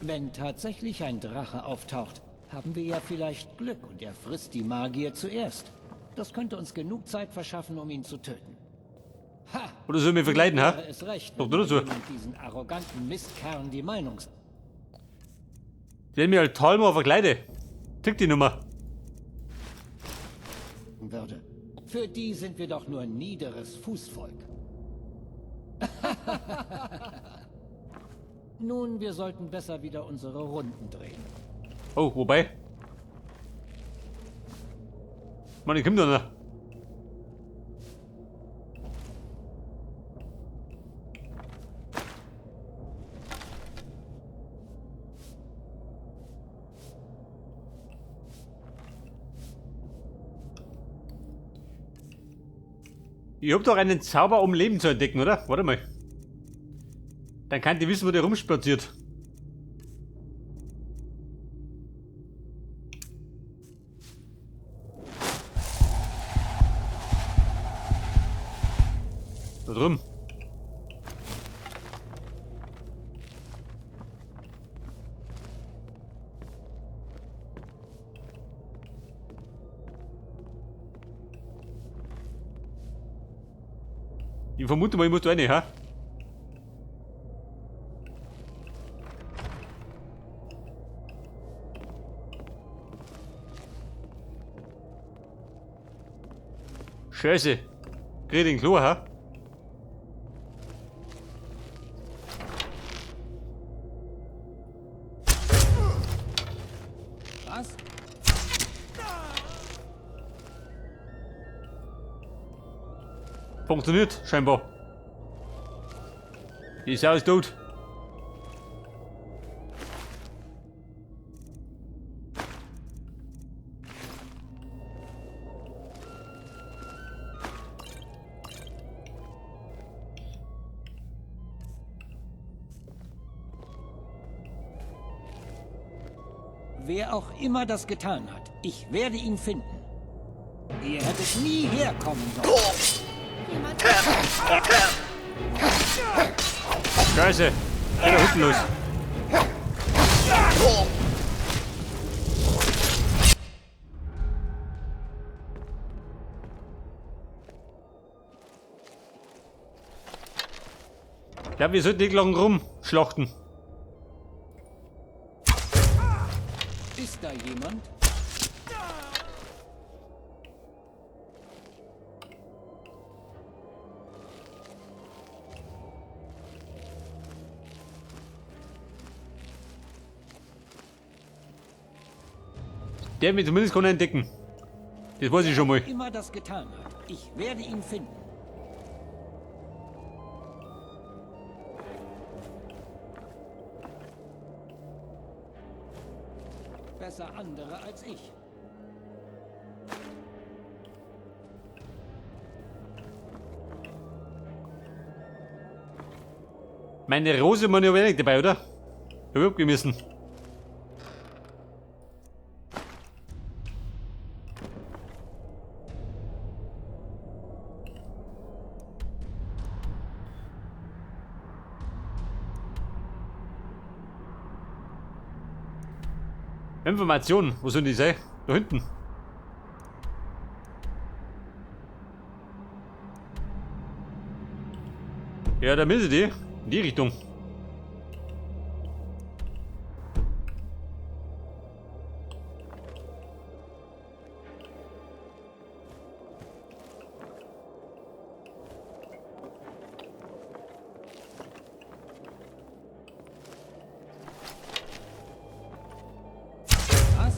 Wenn tatsächlich ein Drache auftaucht, haben wir ja vielleicht Glück und er frisst die Magier zuerst. Das könnte uns genug Zeit verschaffen, um ihn zu töten. Ha! Oder soll ich mich verkleiden, ha? Wäre es recht, Doch, wenn nur so. jemand diesen arroganten Mistkern die Meinung Die haben mich halt Talmor verkleide. Tick die Nummer. würde. Für die sind wir doch nur niederes Fußvolk. Nun, wir sollten besser wieder unsere Runden drehen. Oh, wobei. Mann, ich komm da noch. Ich hab doch einen Zauber, um Leben zu entdecken, oder? Warte mal. Dann kann die wissen, wo der rumspaziert. Da drüben. Ich vermute mal, ich muss da rein, ha? Scheiße. Krieg den Klo, ha? Was? Funktioniert, scheinbar. Die Sau ist tot. Wer auch immer das getan hat, ich werde ihn finden. Ihr hättet nie herkommen sollen. Jemand Scheiße. Geht da hinten los. Ich glaube, wir sollten nicht lang rumschlachten. Ist da jemand? Der hat mich zumindest keiner entdecken. Das weiß ich schon mal. Immer das getan hat, ich werde ihn finden. Besser andere als ich. Meine Rose meine ich aber nicht dabei, oder? Hab ich abgemessen. Informationen, wo sind die sein? Da hinten. Ja, da müssen die. In die Richtung. Was?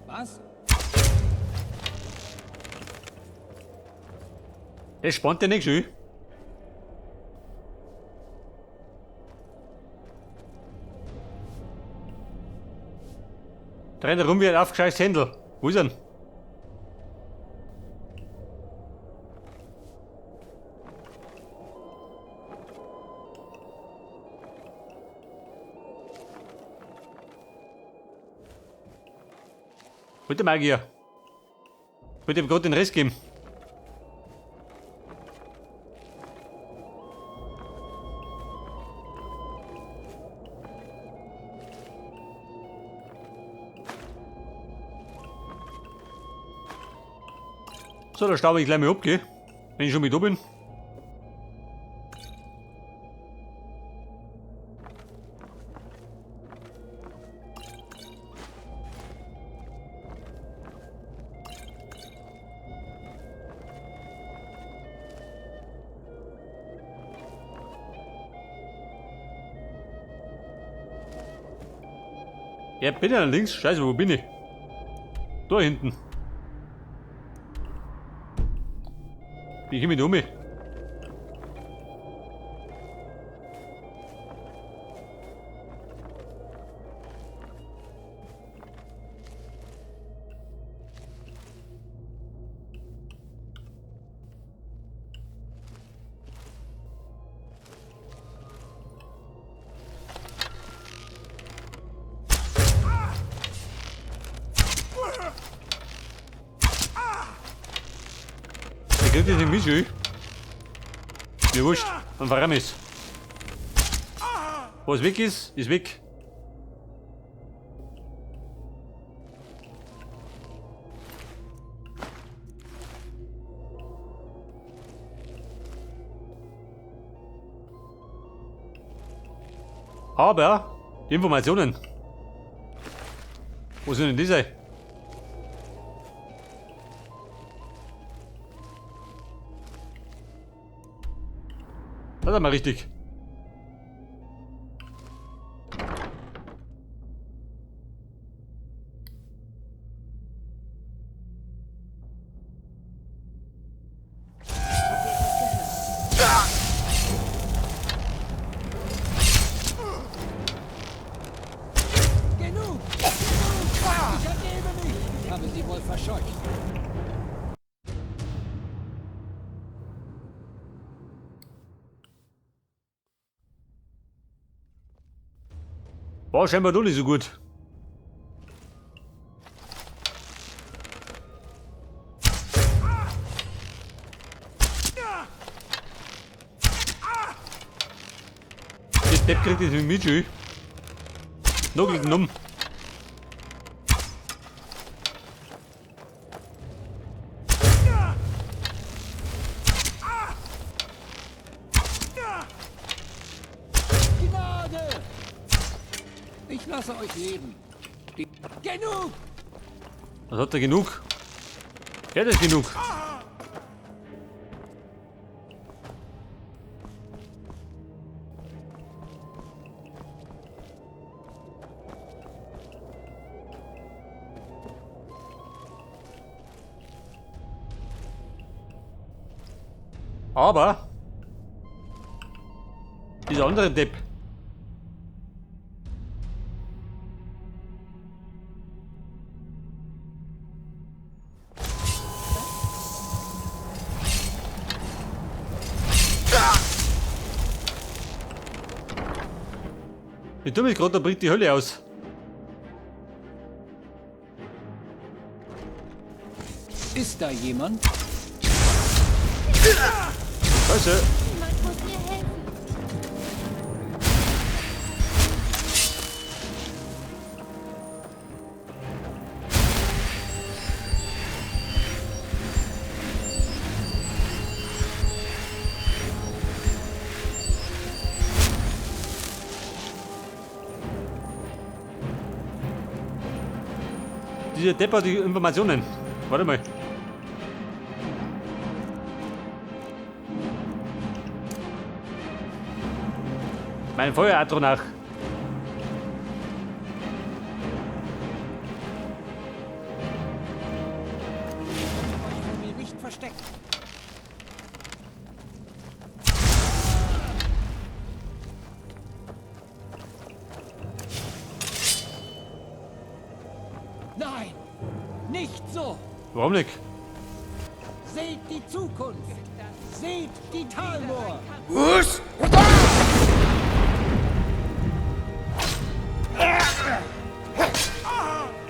Was? Das spannt ja nicht schön. Da rennt er rum wie ein aufgescheißtes Händel. Wo ist er denn? Wollte Magier. Wollte ihm gerade den Rest geben. So, da staube ich gleich mal ab, gell? Wenn ich schon mit da bin. Ja, bin ja links. Scheiße, wo bin ich? Da hinten. Wie komme ich da um? Der kriegt das nicht mit, schön. Mir wurscht, dann verramm ich's. Was weg ist, ist weg. Aber die Informationen. Wo sind denn die sein? Das ist mal richtig. Genug! Genug! Ich ergebe mich! Ich habe sie wohl verscheucht. War scheinbar doch nicht so gut. Der Depp kriegt das mit schön. Noch gegen um. Gnade! Ich lasse euch leben. Genug! Was hat er genug? Ja, das ist genug. Aber dieser andere Depp. Ich tue mich gerade, da bringt die Hölle aus. Ist da jemand? Scheiße. Jemand muss mir helfen. Dieser Depp hat die Informationen. Warte mal. Mein Feueratronach. Euch vor mir nicht verstecken. Nein! Nicht so! Warum nicht? Seht die Zukunft! Seht die Thalmor!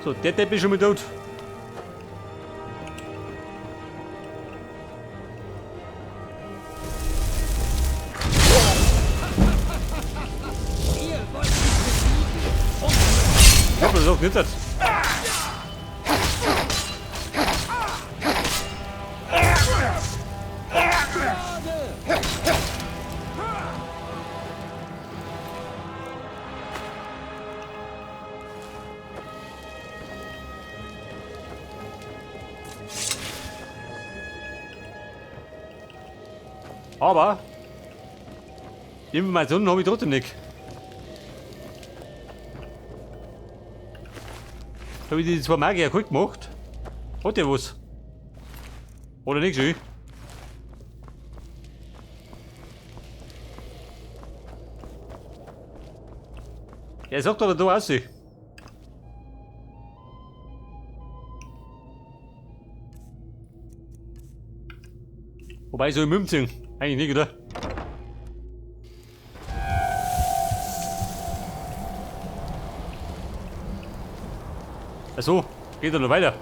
So, der Depp ist schon mal tot. Was sagt nicht? Aber die Informationen habe ich trotzdem nicht. Habe ich die zwei Magier gut gemacht? Hat der was? Oder nicht schön? Er sagt aber da aussieht. Wobei so im Umziehen. Eigentlich nicht, oder? Ach so, geht er noch weiter.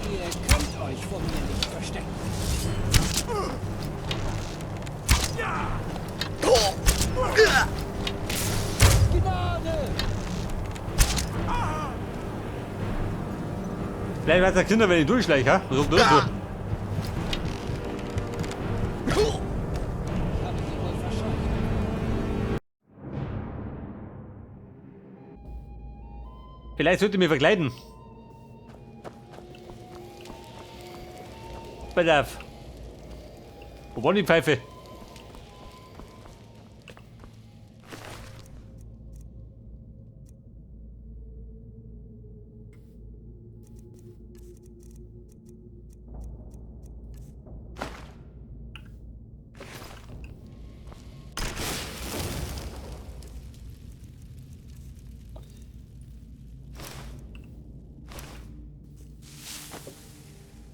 Ihr könnt euch vor mir nicht verstecken. Gnade! Vielleicht weiß der Kinder, wenn ich durchschleiche, ha? Was sagt dazu? Ich habe sie wohl verscheucht. Vielleicht sollte ich mich verkleiden. Pass auf. Wo war die Pfeife?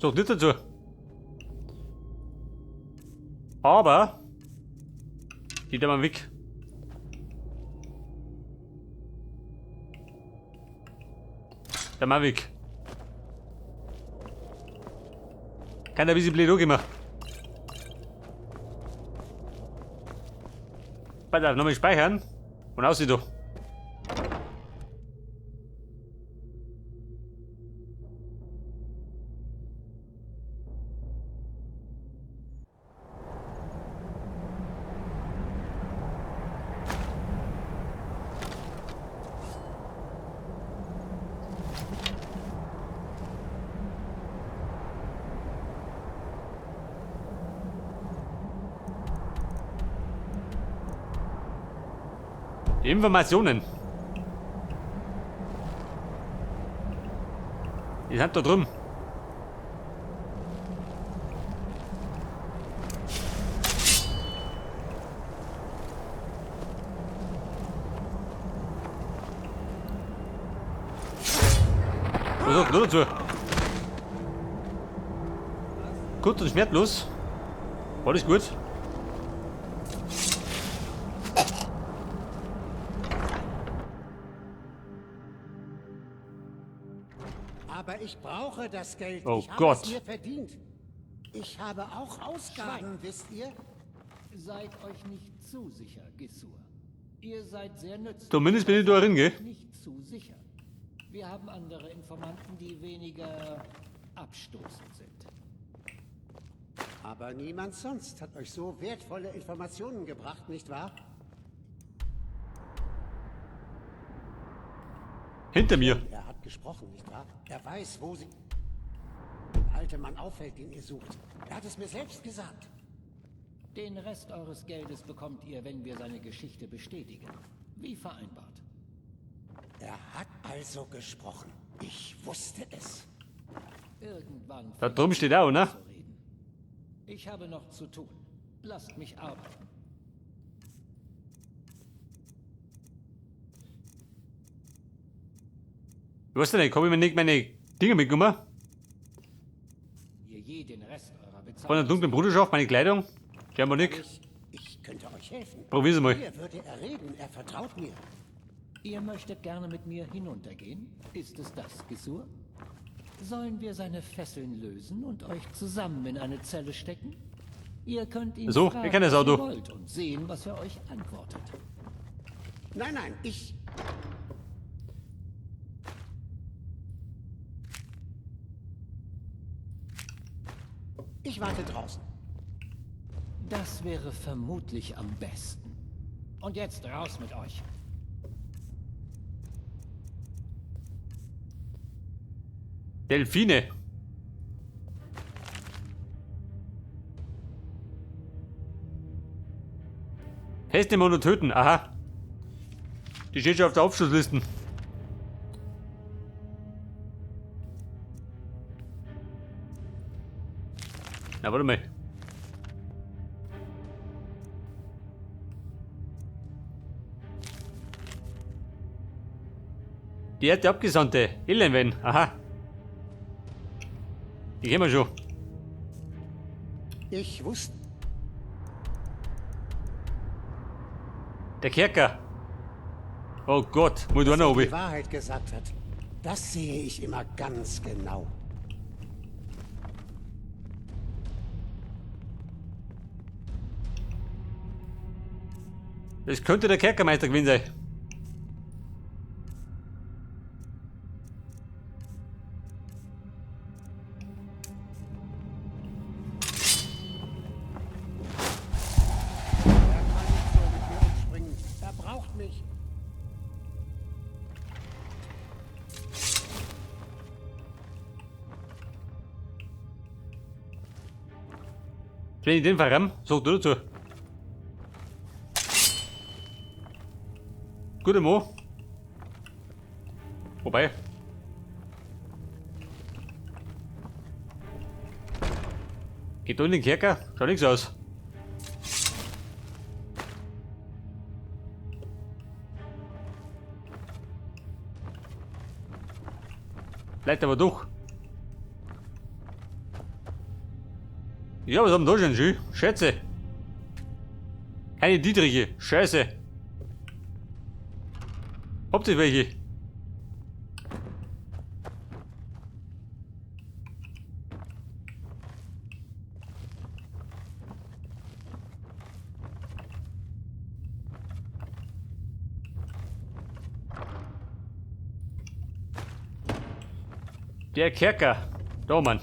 Sagt nicht dazu. Aber die da mal weg. Der Mavic. Kann ein bisschen blöd angehen. Pass auf, nochmal speichern. Und aussieht doch. Informationen. Die sind da drüben. Was sagt du dazu? Kurz und schmerzlos. Alles gut. Aber ich brauche das Geld. Oh ich habe Gott. es mir verdient. Ich habe auch Ausgaben, wisst ihr? Seid euch nicht zu sicher, Gissur. Ihr seid sehr nützlich. Zumindest bin ich da drin, gell? Nicht zu sicher. Wir haben andere Informanten, die weniger abstoßend sind. Aber niemand sonst hat euch so wertvolle Informationen gebracht, nicht wahr? Hinter mir. Er hat gesprochen, nicht wahr? Er weiß, wo sie... Der alte Mann auffällt, den ihr sucht. Er hat es mir selbst gesagt. Den Rest eures Geldes bekommt ihr, wenn wir seine Geschichte bestätigen. Wie vereinbart. Er hat also gesprochen. Ich wusste es. Irgendwann Da drüben steht auch, ne? zu reden. Ich habe noch zu tun. Lasst mich arbeiten. Ich weiß nicht, hab ich mir nicht meine Dinge mitgenommen? Ihr je den Rest eurer Bezahlung. Von der dunklen Bruderschaft, meine Kleidung? Scheinbar nicht. Ich könnte euch euch helfen. Probier's mal. Hier würde er reden, er vertraut mir. Ihr möchtet gerne mit mir hinuntergehen? Ist es das, Gissur? Sollen wir seine Fesseln lösen und euch zusammen in eine Zelle stecken? Ihr könnt ihn So, fragen, ich kenn das was ihr Auto. wollt und sehen, was er euch antwortet. Nein, nein, ich. Ich warte draußen. Das wäre vermutlich am besten. Und jetzt raus mit euch. Delfine. Festnehmen und töten, aha. Die steht schon auf der Aufschlussliste. Na, warte mal. Die hat die Abgesandte. Elenwen, aha. Die kennen wir schon. Ich wusste. Der Kerker. Oh Gott, muss ich da noch die runter. Wahrheit gesagt hat. Das sehe ich immer ganz genau. Das könnte der Kerkermeister gewesen sein. Er kann nicht so mit mir umspringen. Er braucht mich. Wenn ich den verramm, sag du dazu. Gute Mo. Wobei. Geht da in den Kerker? Schaut nichts aus. Bleibt aber durch. Ja, was haben wir da schon? Schön. Schätze. Keine Dietriche. Scheiße. Habt ihr welche? Der Kerker. Da, Mann.